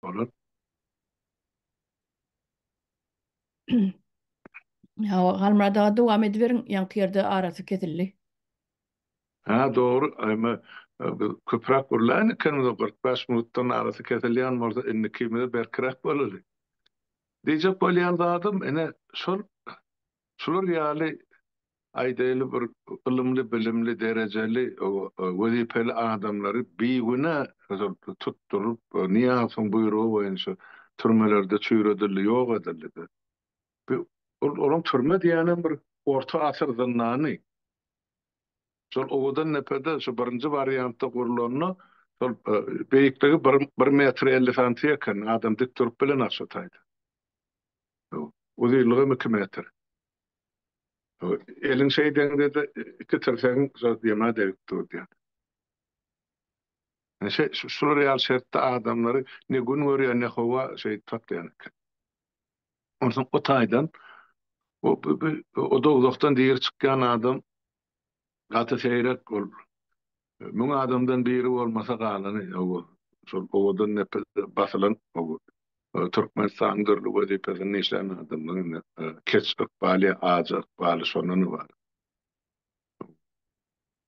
Bolar. Hawa, Halmyrat aga dowam ediberiň, ýaňky ýerde arasy kesildi. Hä, dogry, eme, biz köpräk gürlän ekenimiz, 45 minutdan arasy kesilýän bolsa, indikimize berkiräk bolaly. Diýjek bolýan zadym, ine, şol, şular ýaly aýdaýly bir ylymly, bilimli, derejeli, wezipeli adamlary bigünä tutduryp, Nyýazowyň buýrugy boýunça türmelerde çüýredildi, ýok edildi. Bu olaryň türme diýýänem bir orta asyr zyndany. Şol Owadandepede şu birinji wariantda gurlanda şol beýikligi bir metr 50 santi eken, adam dik durup bilenok şo taýda. Uzynlygam 2 metr. Eliň şeýdeňde-de iki tirsegiň şo ýema degip dur diýýär. Ine şular ýaly şertde adamlary ne gün görýär, ne howa şeýdip saklaýan eken. Onsoň o taýdan o o dowzahdan diri çykýan adam gaty seýrek ol. Müň adamdan biri bolmasa galany şol owadan nepede basylan Türkmenistanyň dürli wezipesinde işlän adamlaryň indi keç ykbaly ýa ajy ykbaly şondan ybarat.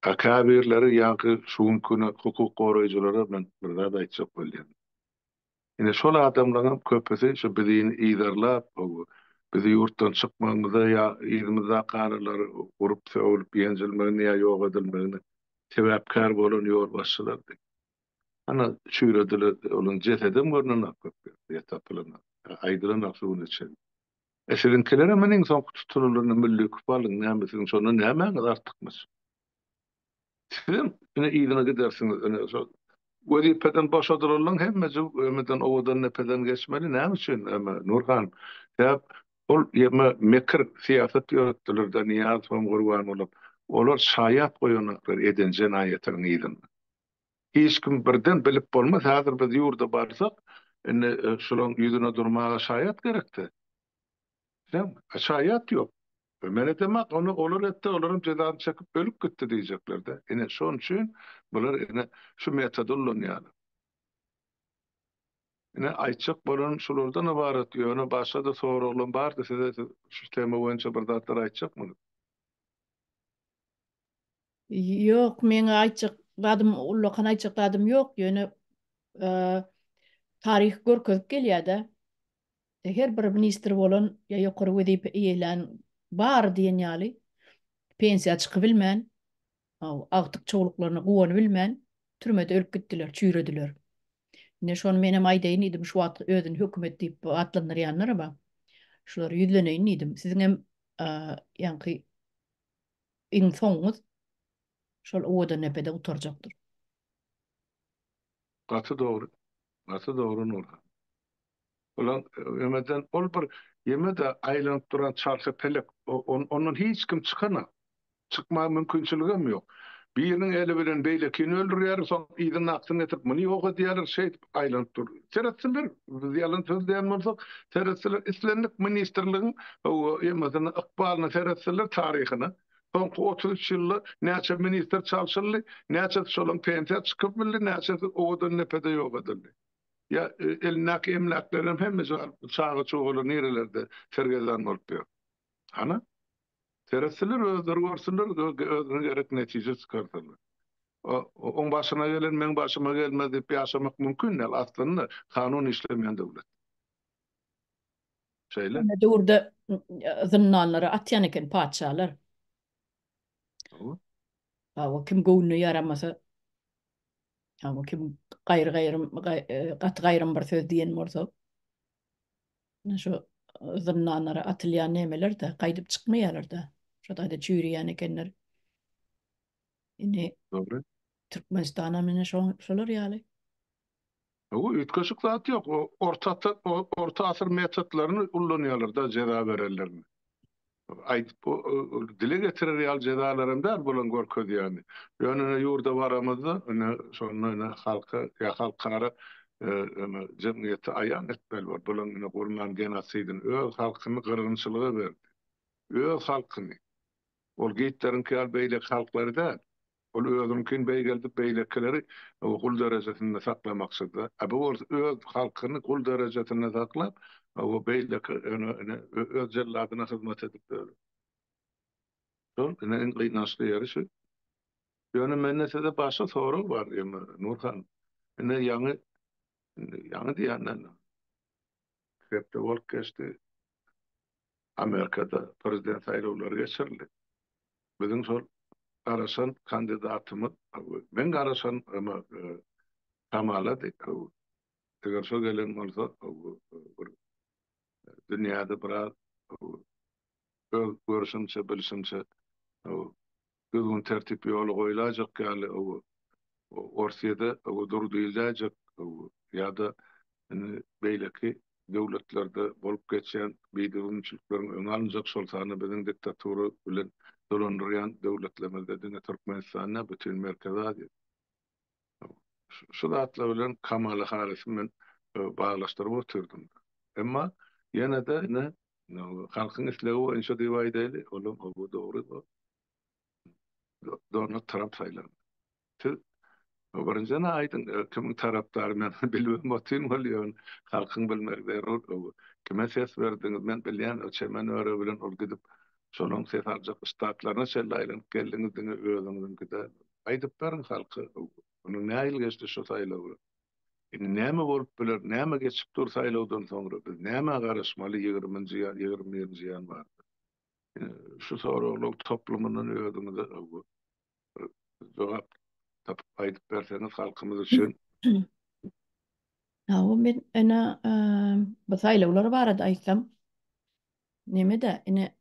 A käbirleri ýaňky şu günki güne hukuk goraýjylara men bir zat aýtjak bolýan. Ine şol adamlaryňam köpüsi şu bizini yzarlap, bizi ýurtdan çykmagymyza ýa yzymyzdaky galanlary urup sögülip ýenjilmegine ýa ýok edilmegine sebäpkär bolan ýolbaşçylardy. Ana çüýrediler, olaryň jesedem görnenok köp ýerde, ýa tapylanok, aýdylanok şu güne çenli. E siziňkilerem ine iň soňky tutulanyny Müllükow alyň, näme siziň şonda nämäňiz artykmaç? Sizem ine yzyna gidersiňiz, ine şo wezipeden boşadylanlaryň hemmesi ömeden Owadandepeden geçmeli, näme üçin eme Nurhan? Sebäp ol ýeme mekir syýasat ýöretdiler-de Nyýazowam Gurbangulam. Olar şaýat goýanoklar eden jenaýatynyň yzynda. Hiç kim birden bilip bolmaz, häzir biz ýurda barsak, indi şularyň ýüzüne durmaga şaýat gerekdi. Sen, şaýat ýok. Men edemak, ony olar etdi, olaram jezany çekip ölüp gitdi diýjekler-de. Ine, şonuň üçin bular ine şu metody ullanýarlar. Ine, aýtjak bolanym şulardan ybarat, ýöne başga-da soraglarym bardy size, siz şu tema boýunça bir zatlar aýtjakmyňyz? Ýok, meň aýtjak zadym, ullakan aýtjak zadym ýok, ýöne taryh görkezip gelýär-de. Her bir ministr bolan ýa ýokary wezipe eýelän bary diýen ýaly pensiýa çykybilmän, agtyk-çowluklaryna guwanybilmän türmede ölüp gitdiler, çüýrediler. Ine şony menem aýdaýyn diýdim, şu wagt özüni hökümet diýip atlandyrýanlar bar. Şulara ýüzleneýin diýdim. Siziňem ýaňky iň soňuňyz şol Owadandepede gutarjakdyr. Gaty dogry. Gaty dogry Nurhan. Ulan ýemeden ol bir ýeme-de aýlanyp duran çarhy pelek. Ondan hiç kim çykanak. Çykmaga mümkinçiligem ýok. Biriniň eli bilen beýlekini öldürýärler, soň yzyndakysyny getirip muny ýok edýärler, şeýdip aýlanyp dur. Seretsinler, biz ýalan sözleýän bolsak, seretsinler, islendik ministrligiň ýemesine, ykbalyna seretsinler, taryhyna. Soňky 33 ýylda näçe ministr çalşyldy, näçesi şolaň pensiýa çykyp bildi, näçesi Owadandepede ýok edildi. Ýa elindäki emläklerem hemmesi alyp çaga-çugalar nirelerde sergezdan bolup ýör. Hana? Seretsinler özleri görsünler özüne gerek netije çykarsynlar. Oň başyna gelen meň başyma gelmez diýip ýaşamak mümkin däl aslynda kanun işlemeýän döwlet. Şeýle. Köne döwürde zyndanlara atýan eken patyşalar. Hawa kim göwnüne ýaramasa Hawa kim gaýry gaýrym gaty gaýrym bir söz diýen bolsa şu zyndanlara atylýan nemeler-de gaýdyp çykmaýarlar-da. Şo taýda çüýrüýän ekenler. Indi Dogry. Türkmenistanam ine şolar ýaly. Hawa, üýtgeşik zat ýok. O orta orta asyr metodlaryny ullanýarlar-da jeza berenlerinde. Aýdyp dile getirer ýaly jezalaram däl bularyň görkezýäni. Ýöne ine ýurda baramyzda ine şonda ine halka ýa halkara ine jemgyýete aýan etmeli bor. Bularyň ine gurnan genosidini öz halkyny gyrgynçylyga berdi. Öz halkyny. Ol Gitleriňki ýaly beýleki halklary däl. Ol özüniňkini beýgeldip beýlekileri gul derejesinde saklamakçydy. A bu bolsa öz halkyny gul derejesinde saklap, beýleki öz jelladyna hyzmat edip ýör. Şol ine iň gynançly ýeri şu. Ýöne mende size başga sorag bar, Nurhan. Ine ýaňy, ýaňy diýenden hepde bolup geçdi. Amerikada prezident saýlawlary geçirildi. Biziň şol garaşan kandidatymyz, men garaşan Kamalady. Eger şo gelen bolsa, bir dünýäde biraz öz görşümçe, bilşimçe düzgün-tertip ýola goýlaýjak ýaly Orsýede dur diýiläýjek ýa-da indi beýleki döwletlerde bolup geçýän bidüzgünçilikleriň öňi alynjak, şol sanda biziň diktatura bilen dolandyrýan döwletlerimizde diňe Türkmenistan däl, bütin Merkezi Aziýa. Şu zatlar bilen Kamala Harrisi men baglaşdyryp otyrdym. Emma ýene-de ine halkyň islegi boýunça diýip aýdaýly, olam hawa dogry bu. Donald Tramp saýlandy. Siz birinjiden aýdyň, kimiň tarapdary men bilibem otyryn ol ýöne halkyň bilmegi zerur. Kime ses berdiňiz? Men bilýän çemen öre bilen ol gidip şolaň ses aljak ştatlaryna çenli aýlanyp geldiňiz diňe özüňiziňki däl. Aýdyp beriň halka. Onuň nähili geçdi şu saýlawlar? Indi näme bolup biler? Näme geçip dur saýlawdan soňra? Biz nämä garaşmaly ýigriminji ýa 21-nji ýanwarda? Şu soraglaryň toplumyndan özüňize bir jogap tapyp aýdyp berseňiz halkymyz üçin. Hawa men ene bu saýlawlar barada aýtsam neme-de ine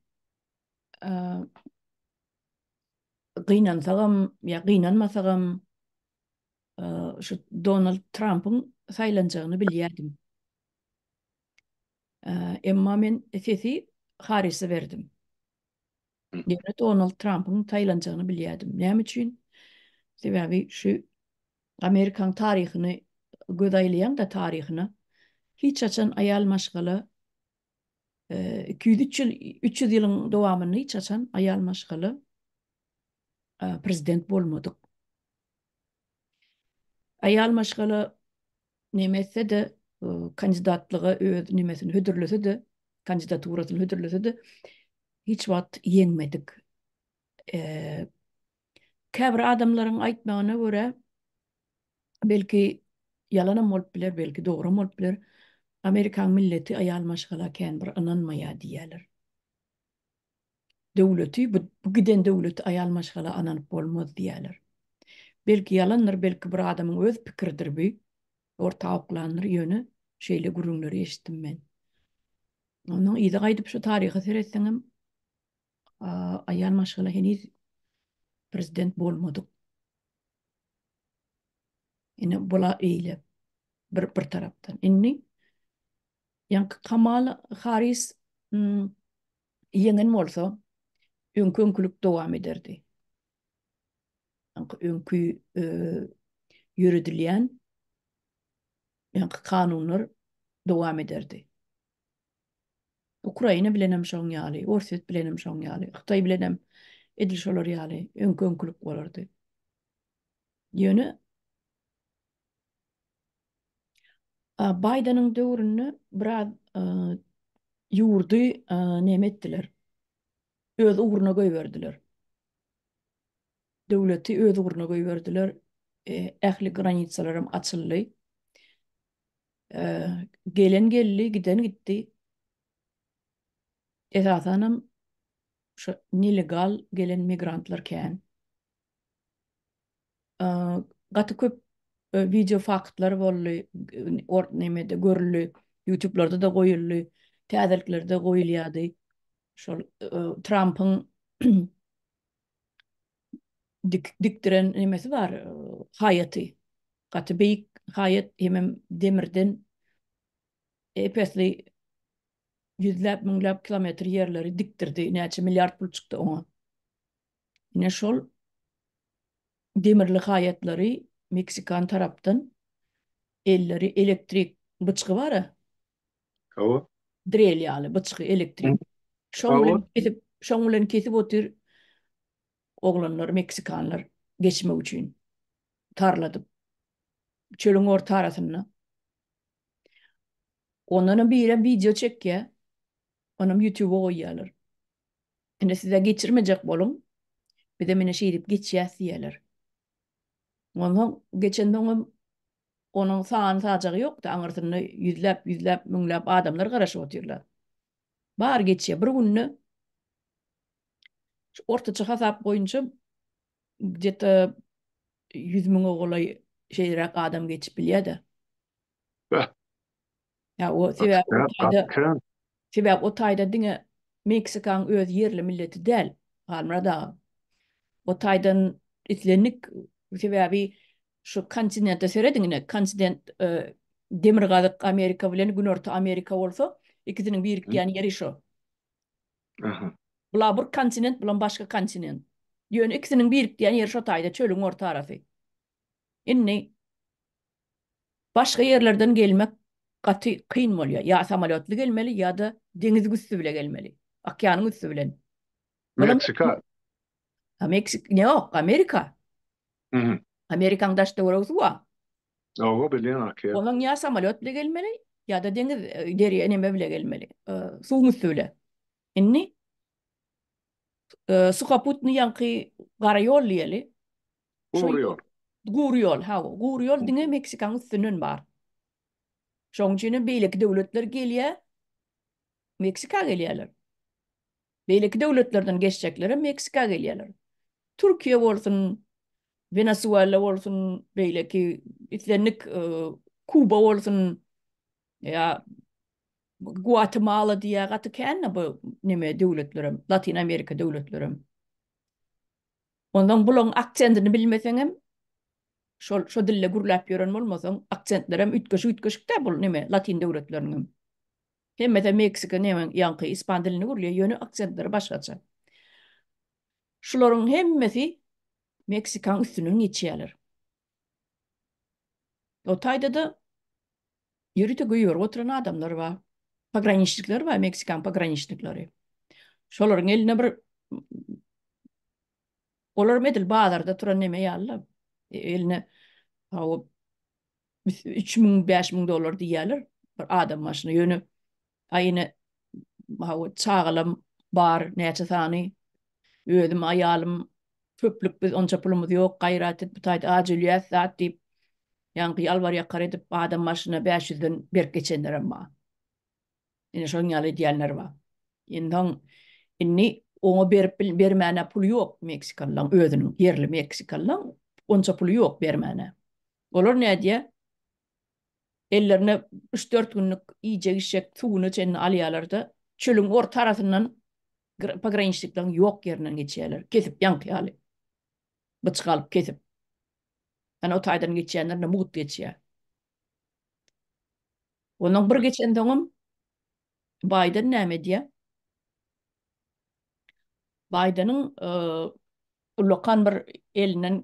gynansagam ýa gynanmasagam şu Donald Trampyň saýlanjagyny bilýärdim. Emma men sesi Harrise berdim. Ýöne Donald Trampyň saýlanjagyny bilýärdim. Näme üçin? Sebäbi şu Amerikanyň taryhyny göz aýlaýaň-da taryhyna hiç haçan aýal maşgala 203 ýyl 300 ýylyň dowamynda hiç haçan aýal maşgala prezident bolmadyk. Aýal maşgala neme etse-de, kandidatlyga öz nemesini hödürlese-de, kandidaturasyny hödürlese-de, hiç wagt ýeňmedik. Käbir adamlaryň aýtmagyna görä, belki ýalanam bolup biler, belki dogram bolup biler, Amerikan milleti aýal maşgala kän bir ynanmaýar diýýärler. Döwleti, bu, bu giden döwleti aýal maşgala ynanyp bolmaz diýýärler. Belki ýalandyr, belki bir adamyň öz pikiridir bu, orta oklandyr, ýöne şeýle gürrüňleri eşitdim men. Ondan yza gaýdyp şu taryha seretseňem, aýal maşgala heniz prezident bolmadyk. Ine bula eýle bir bir tarapdan. Indi ýaňky Kamala Harris hmm, ýeňen bolsa öňki öňkülik dowam ederdi. Ýaňky öňki e, ýöredilýän ýaňky kanunlar dowam ederdi. Ukraina bilenem şoň ýaly, Orsýet bilenem şoň ýaly, Hytaý bilenem edil şolar ýaly öňki-öňkülik bolardy. Ýöne Baýdeniň döwründe biraz ýurdy neme etdiler? Öz ugruna goýberdiler. Döwleti öz ugruna goýberdiler. Ähli granitsalaram açyldy. Gelen geldi, giden gitdi. Esasanam şu nelegal gelen migrantlar kän. Gaty köp wideo faktlar boldy, or nemede görüldi, YouTube'larda da goýuldy, täzeliklerde goýulýardy. Şol Trumpyň dik dikdiren nemesi bar, haýaty. Gaty beýik haýat hemem demirden ep-esli ýüzläp, müňläp kilometr ýerleri dikdirdi. Näçe milliard pul çykdy oňa. Ine şol demirli haýatlary Meksikan tarapdan elleri elektrik byçgy bar-a. Hawa. Drel ýaly byçgy elektrik. Şoň bilen kesip, şoň bilen kesip otyr oglanlar, meksikanlar. geçmek üçin tarladyp çölüň orta arasynda. Ondanam birem wideo çekýär. Onam ýutuba goýýarlar. Indi size geçirmejek boluň. Bizem ine şeýdip geçýäs diýýärler. Onsoň geçensoňam onuň sany sajagy ýokdy, aňyrsynda ýüzläp, ýüzläp, müňläp adamlar garaşyp otyrlar. Bary geçýär. Bir günde şu ortaça hasap boýunça gde-to 100 müňe golaý şeýleräk adam geçip bilýär-de. Beh. Ýa o sebäbi o taýda sebäbi o taýda diňe Meksikaň öz ýerli milleti däl, Halmyrat aga. O taýdan islendik sebäbi şu kontinente serediň ine, kontinent e, Demirgazyk Amerika bilen Günorta Amerika bolsa, ikisiniň birikýän ýeri şo. Aha. Bula bir kontinent, bulam başga kontinent. Ýöne ikisiniň birikýän ýeri şo taýda, çölüň orta arasy. Indi başga ýerlerden gelmek gaty kyn bolýar. Ýa samolýotly gelmeli, ýa-da deňiz üsti bile gelmeli. Okeanyň üsti bilen. Meksika. Meksik, ýok, Amerika. Mhm. Amerikaň daş-töweregi suw bar. Hawa, bilýän okean. Onuň ýa samolýot bile gelmeli, ýa-da deňiz, derýa neme bile gelmeli. Suwuň üsti bile. Indi suhoputnyý ýaňky gara ýol diýeli. Gury ýol. Gury ýol, hawa. Gury ýol diňe Meksikaň üstünden bar. Şonuň üçin hem beýleki döwletler gelýär, Meksika gelýärler. Beýleki döwletlerden geçjeklerem Meksika gelýärler. Türkiýe bolsun, Wenesuela bolsun, beýleki islendik Kuba bolsun ýa Guatemala diýýär, gaty kän-de bu neme döwletlerem, Latyn Amerika döwletlerem. Ondan bularyň aksentini bilmeseňem, şol şo dilde gürläp ýören bolmasaň, aksentlerem üýtgeşik-üýtgeşik-dä bul neme latyn döwletleriniňem. Hemmesi Meksika neme ýaňky ispan dilini gürleýär, ýöne aksentleri başgaça. Şularyň hemmesi Meksikaň üstünden geçýärler. O taýda-da ýörite goýberip oturan adamlar bar. Pograniçnikler bar, Meksikan pograniçnikleri. Şolaryň eline bir Olaram edil bazarda turan neme ýaly-la. Eline hawa 3000, 5000 dollar diýýärler bir adam başyna. Ýöne aý ine hawa çagalam bar näçe sany. Özüm, aýalym köplük biz onça pulumyz ýok, gaýrat et bu taýda aç ölýäs zat diýip, ýaňky ýalbar-ýakar edip adam başyna 500-den berip geçenlerem bar. Ine şonuň ýaly edýänler bar. Indi indi oňa berip bermäne puly ýok meksikalylaryň özüniň, ýerli meksikalylaryň onça puly ýok bermäne. Olar nädýär? Ellerine 3-4 günlük iýjek-içjek suwuna çenli alýarlar-da, çölüň orta arasyndan pograniçnikleriň ýok ýerinden geçýärler. Kesip ýaňky ýaly. Byçgy alyp kesip. Ýani o taýdan geçýänler mugt geçýär. Onuň bir geçensoňam Baýden näme edýär? Baýdeniň e, ullakan bir elinden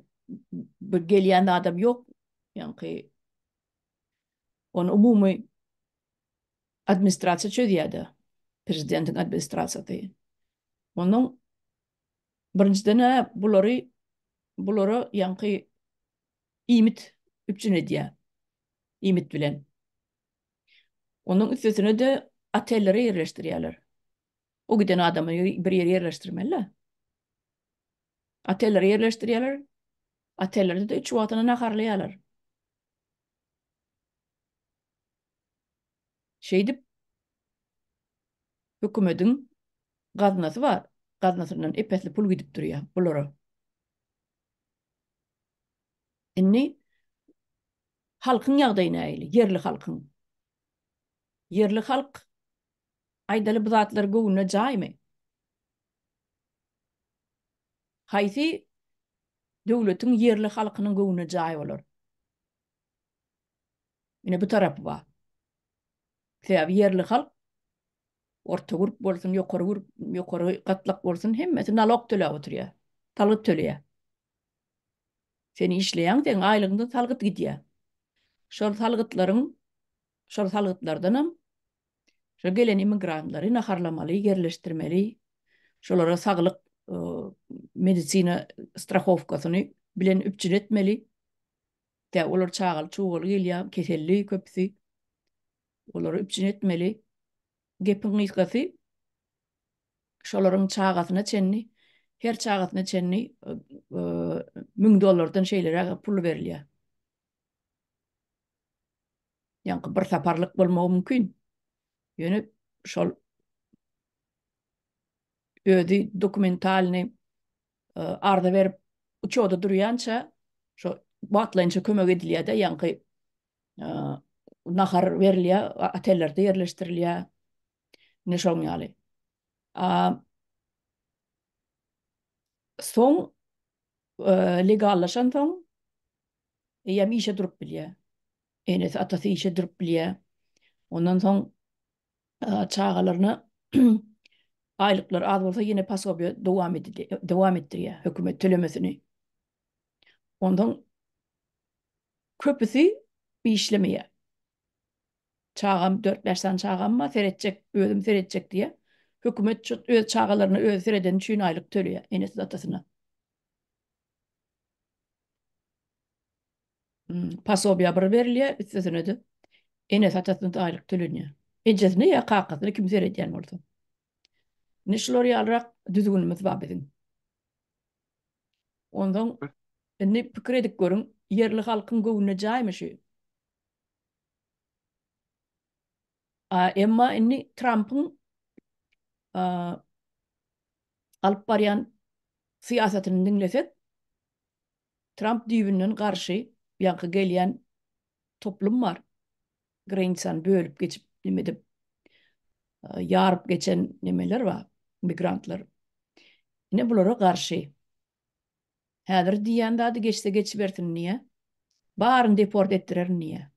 bir gelýän adam ýok. Ýaňky ony umumy administrasiýa çözýär-de. Prezidentiň administrasiýasy. Onuň birinjiden bulary bulara ýaňky iýmit üpjün edýär. Iýmit bilen. Onuň üstesine-de otellere ýerleşdirýärler. O giden adamy bir ýere ýerleşdirmeli. Otellere ýerleşdirýärler. Otellerde-de üç wagtyna naharlaýarlar. Şeýdip hökümediň gaznasy bar. Gaznasyndan ep-esli pul gidip durýar bulara. Indi halkyň ýagdaýy nähili? Ýerli halkyň. Ýerli halk aýdaly bu zatlar göwnüne jaýmy? Haýsy döwletiň ýerli halkynyň göwnüne jaý bolar? Ine bu tarapy bar. Sebäbi ýerli halk orta gürp bolsun, ýokary gürp, ýokary gatlak bolsun, hemmesi nalog töläp oturýar. Salgyt töleýär. Sen işleýäň, seň aýlygyňdan salgyt gidýär. Şol salgytlaryň, şol salgytlardanam şol gelen immigrantlary naharlamaly, ýerleşdirmeli, şolara saglyk, medisina strahowkasyny. bilen üpjün etmeli. Tä olar çagaly çugaly gelýär, keselli köpüsi. Olary üpjün etmeli. Gepiň gysgasy, şolaryň çagasyna çenli, her çagasyna çenli 1000 dollardan şeýleräk pul berilýär. Ýaňky bir saparlyk bolmagy mümkin. Ýöne şol özi dokumentalny arza berip uçoda durýança şo wagtlaýynça kömek edilýär-de, ýaňky nahar berilýär, otellerde ýerleşdirilýär. Ine şoň ýaly. Soň legallaşansoň eýýäm işe durup bilýär. Enesi, atasy işe durup bilýär. Ondan soň çagalaryna aýlyklar az bolsa ýene posobiýa dowam edilýär, dowam etdirýär hökümet tölemesini. Ondan köpüsi işlemeýär. Çagam 4-5 sany çagam bar, seretjek, özüm seretjek diýýär. Hökümet şu öz çagalaryna özi seredeni üçin aýlyk töleýär enesi atasyna. Hmm, posobiýa bir berilýär, üstesine-de enesi atasyna aýlyk tölenýär. Ejesine ýa kakasyna kim seredýän bolsa. Indi şular ýalyrak düzgünimiz bar biziň. Ondan indi pikir edip görüň, ýerli halkyň göwnüne jaýmy şu? A, emma indi Trampyň alyp barýan syýasatyny diňlesek, Tramp düýbünden garşy ýaňky gelýän toplum bar. Granisany bölüp geçip neme edip ýaryp geçen nemeler bar, migrantlar. Ine bulara garşy. Häzir diýýän zady geçse geçibersin diýýä. Baryny deport etdirerin diýýä.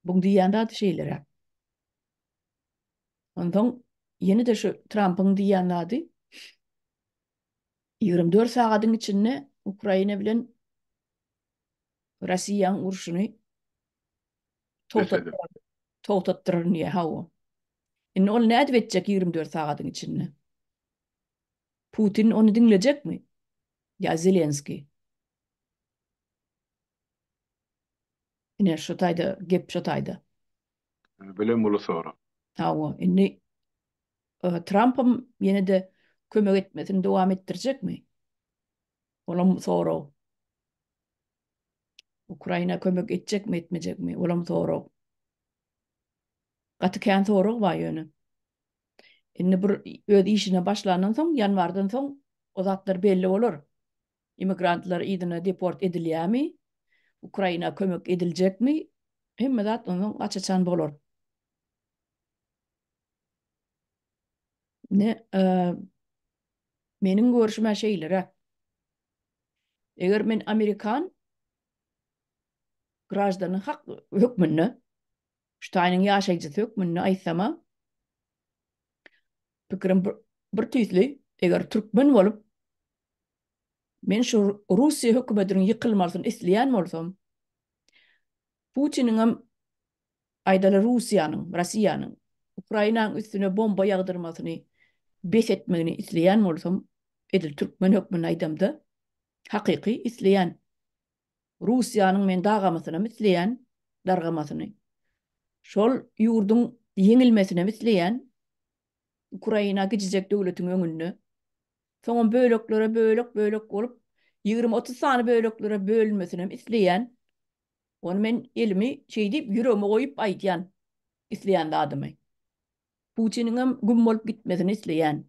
Buň diýýän zady şeýleräk. Onsoň ýene-de şu Trampyň diýýän zady 24 sagadyň içinde Ukraina bilen Russiýanyň urşuny togtatdyraryn diýýär, hawa. Indi ol nädip etjek 24 sagadyň içinde? Putin ony diňlejekmi? Ýa Zelenskiý? Ine şu taýda gep şu taýda. Bilen uly sorag. Hawa, indi Trampam ýene-de kömek etmesini dowam etdirjekmi? Olam sorag. Ukraina kömek etjekmi, etmejekmi? Olam sorag. Gaty kän sorag bar ýöne. Indi bir öz işine başlandan soň, ýanwardan soň o zatlar belli bolar. Immigrantlar yzyna deport edilýärmi? Ukraina kömek ediljekmi? Hemme zat onsoň aç-açan bolar. Ne, meniň görşüm-ä şeýleräk. Eger men amerikan graždany hak hökmünde, şu taýynyň ýaşaýjysy hökmünde aýtsam-a, pikirim bir tüýsli, eger türkmen bolup, men şu Russiýa hökümetiniň ýykylmasyny isleýän bolsam, Putiniňem aýdaly Russiýanyň, Rossiýanyň Ukrainanyň üstüne bomba ýagdyrmasyny bes etmegini isleýän bolsam, edil türkmen hökmünde aýdamda, hakyky isleýän. Russiýanyň men dagamasynam isleýän, dargamasyny. Şol ýurduň ýeňilmesinem isleýän, Ukraina kiçijek döwletiň öňünde. Soňam böleklere bölek-bölek bolup, 20-30 sany böleklere bölünmesinem isleýän. Ony men elimi şeý diýip ýüregime goýup aýdýan isleýän zadymy. Putiniňem güm bolup gitmesini isleýän.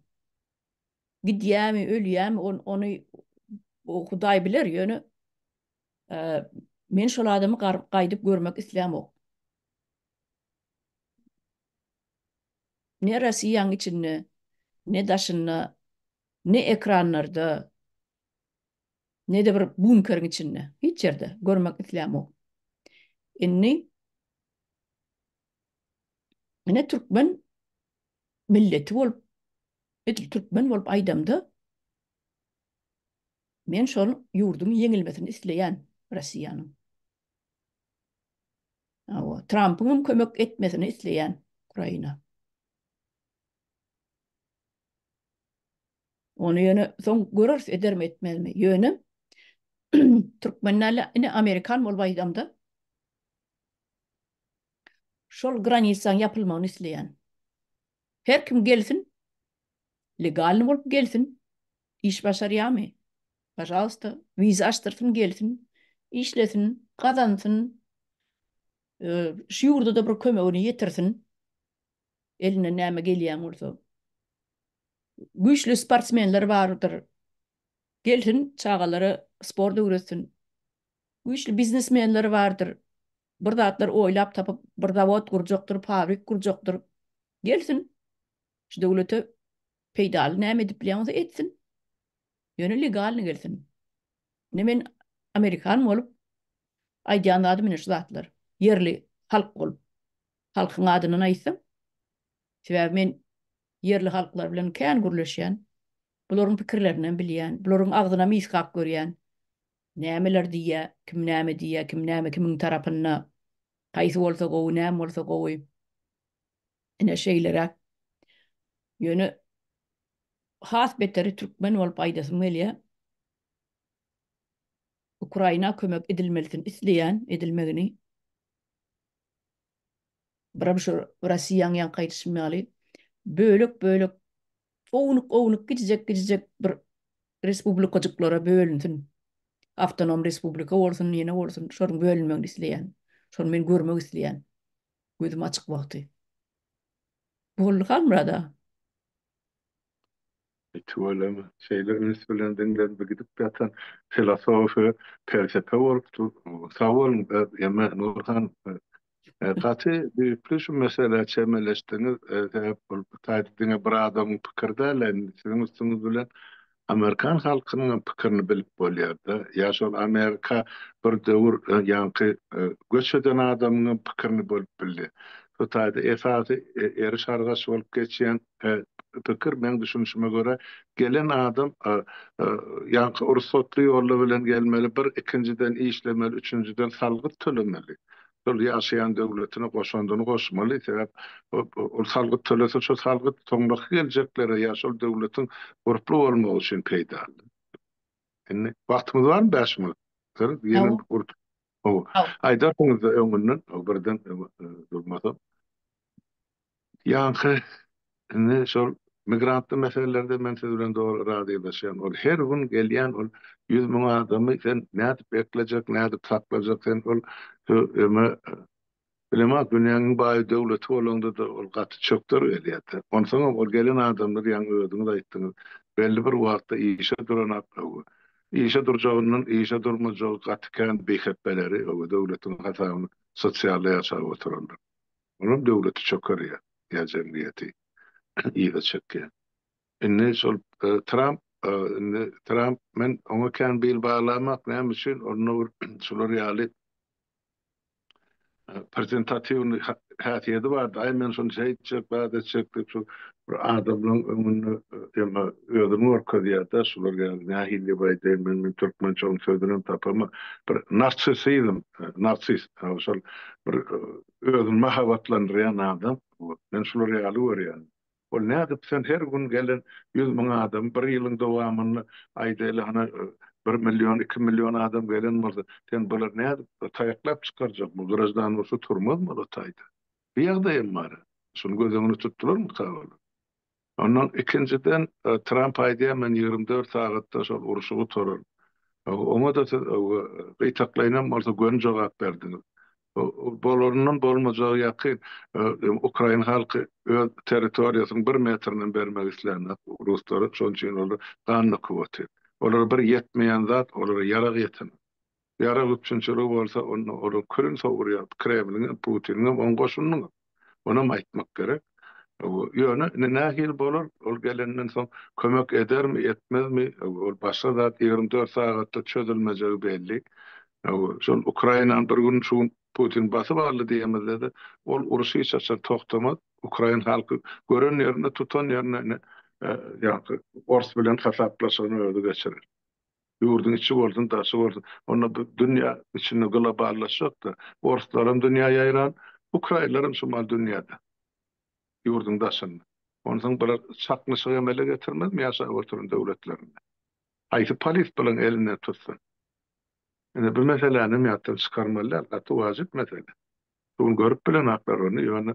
Gidýämi, ölýämi ony Hudaý biler, ýöne men şol adamy gaýdyp görmek islämok. Ne Rossiýanyň içinde, ne daşynda, ne ekranlarda, ne-de bir bunkeriň içinde, hiç ýerde görmek islämok. Indi ine türkmen milleti bolup, edil türkmen bolup aýdamda, men şol ýurduň ýeňilmesini isleýän Rossiýanyň. Hawa, Trampyň hem kömek etmesini isleýän Ukraina. Ony ýöne soň göreris edermi etmezmi. Ýöne türkmen däl ine amerikan bolup aýdamda şol granisaň ýapylmagyny isleýän. Her kim gelsin legalny bolup gelsin iş başarýamy pažalsta wiza açdyrsyn gelsin işlesin gazansyn şu ýurda-da bir kömegini ýetirsin elinden näme gelýän bolsa. Güýçli sportsmenler bardyr. Gelsin, çagalara sport öwretsin. Güýçli biznesmenler bardyr. Bir zatlar oýlap tapyp, bir zawod gurjakdyr, fabrik gurjakdyr. Gelsin, şu döwlete peýdaly näme edip bilýän bolsa etsin. Ýöne legalny gelsin. Ine men amerikan bolup aýdýan zadym ine şu zatlar. Ýerli halk bolup. Halkyň adyndan aýtsam, sebäbi men ýerli halklar bilen kän gürleşýän, bularyň pikirlerinem bilýän, bularyň agzynam ysgap görýän. Nämeler diýýär, kim näme diýýär, kim näme kimiň tarapynda, haýsy bolsa gowy, näme bolsa gowy. Ine şeýleräk. Ýöne has beteri türkmen bolup aýdasym gelýär. Ukraina kömek edilmelisini isleýän, edilmegini. Biram şu Rossiýaň ýaňky aýdyşym ýaly bölek-bölek ownuk-ownuk kiçijek-kiçijek bir respublikajyklara bölünsin. Awtonom respublika bolsun, ýene bolsun, şonuň bölünmegini isleýän. Şony men görmek isleýän. Gözüm açyk wagty. Boldy Halmyrat aga. Tüweleme, şeýle üns bilen diňlenip gidip ýatan filosofiýa, pelsepe bolupdyr. Sag boluň, eme Nurhan. Gaty düýpli şu meselä çemeleşdiňiz. Sebäp ol bu taýda diňe bir adamyň pikiri däl, indi siziň üstüňiz bilen amerikan halkynyň hem pikirini bilip bolýar-da. Ýa şol Amerika bir döwür ýaňky göç eden adamyň hem pikirini bolup bildi. Şu taýda esasy eriş-argaç bolup geçýän pikir meň düşünişime görä gelen adam ýaňky rugsatly ýolla bilen gelmeli bir ikinjiden işlemeli üçünjiden salgyt tölemeli şol ýaşaýan döwletine goşandyny goşmaly sebäp ol salgyt tölese şo salgyt soňraky geljeklere ýa şol döwletiň gurply bolmagy üçin peýdaly indi wagtymyz barmy bäş minut ýene aýdarsyňyzda öňünden birden durmasam Ýaňky indi şol migrantly meselelerde men siz bilen dogry razylaşýan. Ol her gün gelýän ol 100 müň adamy sen nädip eklejek, nädip saklajak sen ol öme bilemok dünýäniň iň baý döwleti bolanda-da ol gaty çökder gelýär-de. Onsoňam ol gelen adamlar ýaňy özüňiz aýtdyňyz belli bir wagtda işe duran işe durjagyndan işe durmajagy gaty kän bihepbeleri döwletiň hasabyna sosialda ýaşap oturanlar. Olam döwleti çökerýär, ýa jemgyýeti yza çekýär. Indi şol Tramp, indi Tramp men oňa kän bil baglamak, näme üçin onda bir şular ýaly prezentatiwnyý häsiýeti bardy. Aý men şony şeýtjek, zat etjek diýip şu bir adamlaryň öňünde emma özüni görkezýär-de, şular ýaly nähili diýip aýdaýyn men men türkmençe onuň sözünem tapamok. Bir narsisizm, narsis, şol bir özüni mahabatlandyrýan adam. Men şular ýaly görýän. Ol nädip sen her gün gelen 100 müň adam bir ýylyň dowamynda aýdaýly hany bir million, 2 million adam gelen bolsa, sen bulary nädip taýaklap çykarjak? Bu graždan urşy turmazmy ol taýda? Bir ýagdaýam bar. Şuny göz öňüne tutdularmyka olar? Ondan ikinjiden Tramp aýdýar men 24 sagatda şol urşy gutararyn. Oňa-da siz gytaklaýynam bolsa göni jogap berdiňiz. Bolaryndan bolmajagy ýakyn. Ukrain halky öz territoriýasynyň bir metrinem bermek islänok ruslara, şonuň üçin olar gan döküp otyr. Olara bir ýetmeýän zat, olara ýarag ýetenok. Ýarag üpjünçiligi bolsa, onda olar külün sowurýar, Kremliňem, Putiniňem, oň goşunynyňam. Onam aýtmak gerek. Ýöne indi nähili bolar, ol gelenden soň kömek edermi, etmezmi, ol başga zat, 24 sagatda çözülmejegi belli. Şol Ukrainany bir gün şu gün Putin basyp aldy diýemizde-de, ol uruş hiç haçan togtamaz. Ukrain halky gören ýerinde, tutan ýerinde indi ýaňky ors bilen hasaplaşygyny özi geçirer. Ýurduň içi bolsun, daşy bolsun. Onda bu dünýä içinde globallaşjak-da. Orslaram dünýä ýaýran, ukrainlaram şu mal dünýäde. Ýurduň daşynda. Onsoň bular çaknyşyk emele getirmezmi ýaşap oturan döwletlerinde? Haýsy polis bularyň elinden tutsun? Ine bu meseläni hem ýatdan çykarmaly däl, gaty wajyp mesele. Şu gün görüp bilenaklar ony, ýöne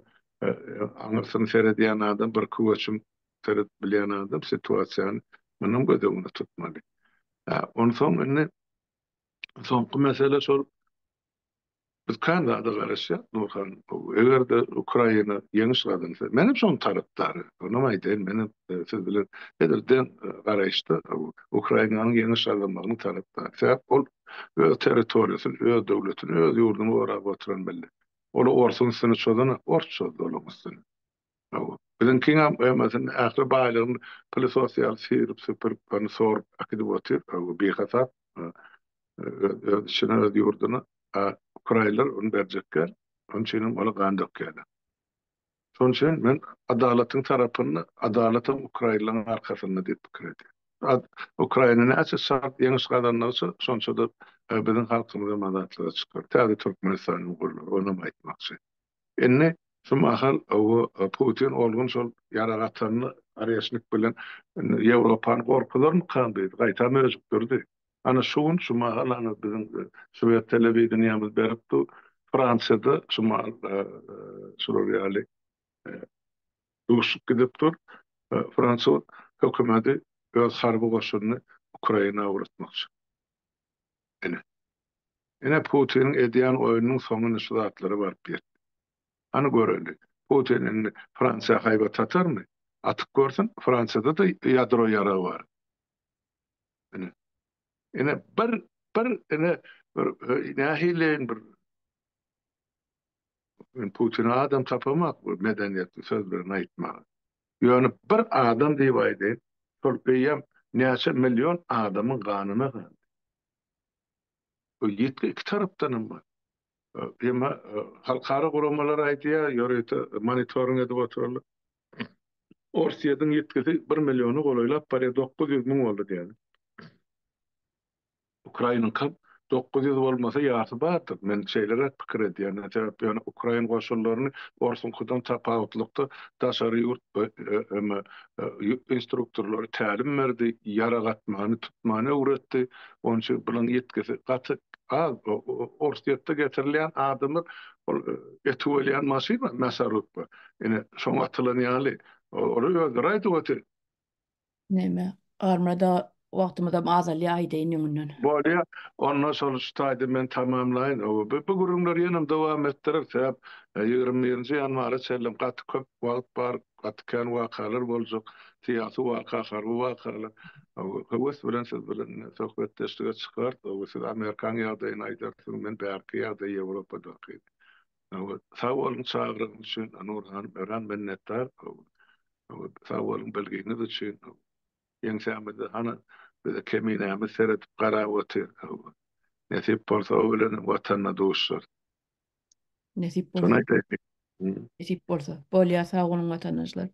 aňyrsyny seredýän adam, bir köwüşim seredip bilýän adam situasiýany munam göz öňünde tutmaly. Onsoň indi soňky mesele şol Biz kän zada garaşýas Nurhan. Eger-de Ukraina ýeňiş gazansa, menem şonuň tarapdary, onam aýdaýyn, menem siz bilen edil deň garaýyşda Ukrainanyň ýeňiş gazanmagynyň tarapdary. Sebäp ol öz territoriýasyny, öz döwletini, öz ýurduny gorap oturan millet. Ol orsuň üstüne çozanok, ors çozdy olaň üstüne. Hawa. Biziňkiňem hemmesini ähli baýlygyny pylysos ýaly syryp-süpürip, ony sorup äkidip otyr. Hawa, bihasap öz içine, öz ýurduna. A ukrainler ony berjek däl. Onuň üçinem olar gan dökýärler. Şonuň üçin men adalatyň tarapynda, adalatam ukrainleriň arkasynda diýip pikir edýän. Ukraina näçe çalt ýeňiş gazandygyça, şonça-da biziň halkymyzam azatlyga çykar. Täze Türkmenistanyň gurlar, onam aýtmakçy. Indi şu mahal bu Putin olgun şol ýarag atanyny Oreşnik bilen indi Ýewropany gorkuzarmykan diýdi. Gaýtam öjükdirdi. Ana şu gün şu mahal ana biziň şwed telewideniýemiz berip dur. Fransiýada şu mahal şular ýaly duşuşyk gidip dur. Fransuz hökümeti öz harby goşunyny Ukraina ugratmakçy. Ine. Ine Putiniň edýän oýnunyň soňy ine şu zatlara baryp ýetdi. Hany göreli, Putin indi Fransiýa haýbat atarmy? Atyp görsün, Fransiýada-da ýadro ýaragy bar. Ine. Ine bir, bir ine bir nähilileýin bir Men Putine adam tapamak bu medeniýetli sözlerini aýtmaga. Ýöne bir adam diýip aýdaýyn, şol eýýäm näçe million adamyň ganyna galdy. Bu ýitgi iki tarapdan hem bar. Emma halkara guramalar aýdýar, ýörite monitoring edip oturarlar. Orsýetiň ýitgisi bir milliona golaýlap barýar, 900 müň boldy diýýärler. Ukrainiňkam 900 bolmasa ýarysy bardyr. Men şeýleräk pikir edýän. Sebäp ýöne ukrain goşunlaryny orsuňkydan tapawutlykda daşary ýurt instruktorlary tälim berdi, ýarag atmany, tutmany öwretdi. Onuň üçin bularyň ýitgisi gaty az. Orsýetde getirilýän adamlar ol eti bölýän maşyn bar, mäsarubka. Ine, şoňa atylan ýaly. Olar özleri aýdyp otyr. Näme, Armada wagtymyzam azalýar aýdaýyn öňünden. Bolýa, onda şol şu taýda men tamamlaýyn. Bu gürrüňleri ýenem dowam etdirer, sebäp 21-nji ýanwara çenlem gaty köp wagt bar, gaty kän wakalar boljak, syýasy waka, harby wakalar. Höwes bilen siz bilen söhbetdeşlige çykarys. Siz Amerikaň ýagdaýyny aýdarsyňyz, men bärki ýagdaýy Ýewropadaky. Sag boluň çagyrygyňyz üçin Nur hanym, örän minnetdar. Sag boluň bilgiňiz üçin. Ýeňsämizde hany bize keminämiz seredip garap otyr. Nesip bolsa o bilenem Watanda duşarys. Nesip bolsa. Nesip bolsa. Bolýar sag boluň watandaşlar.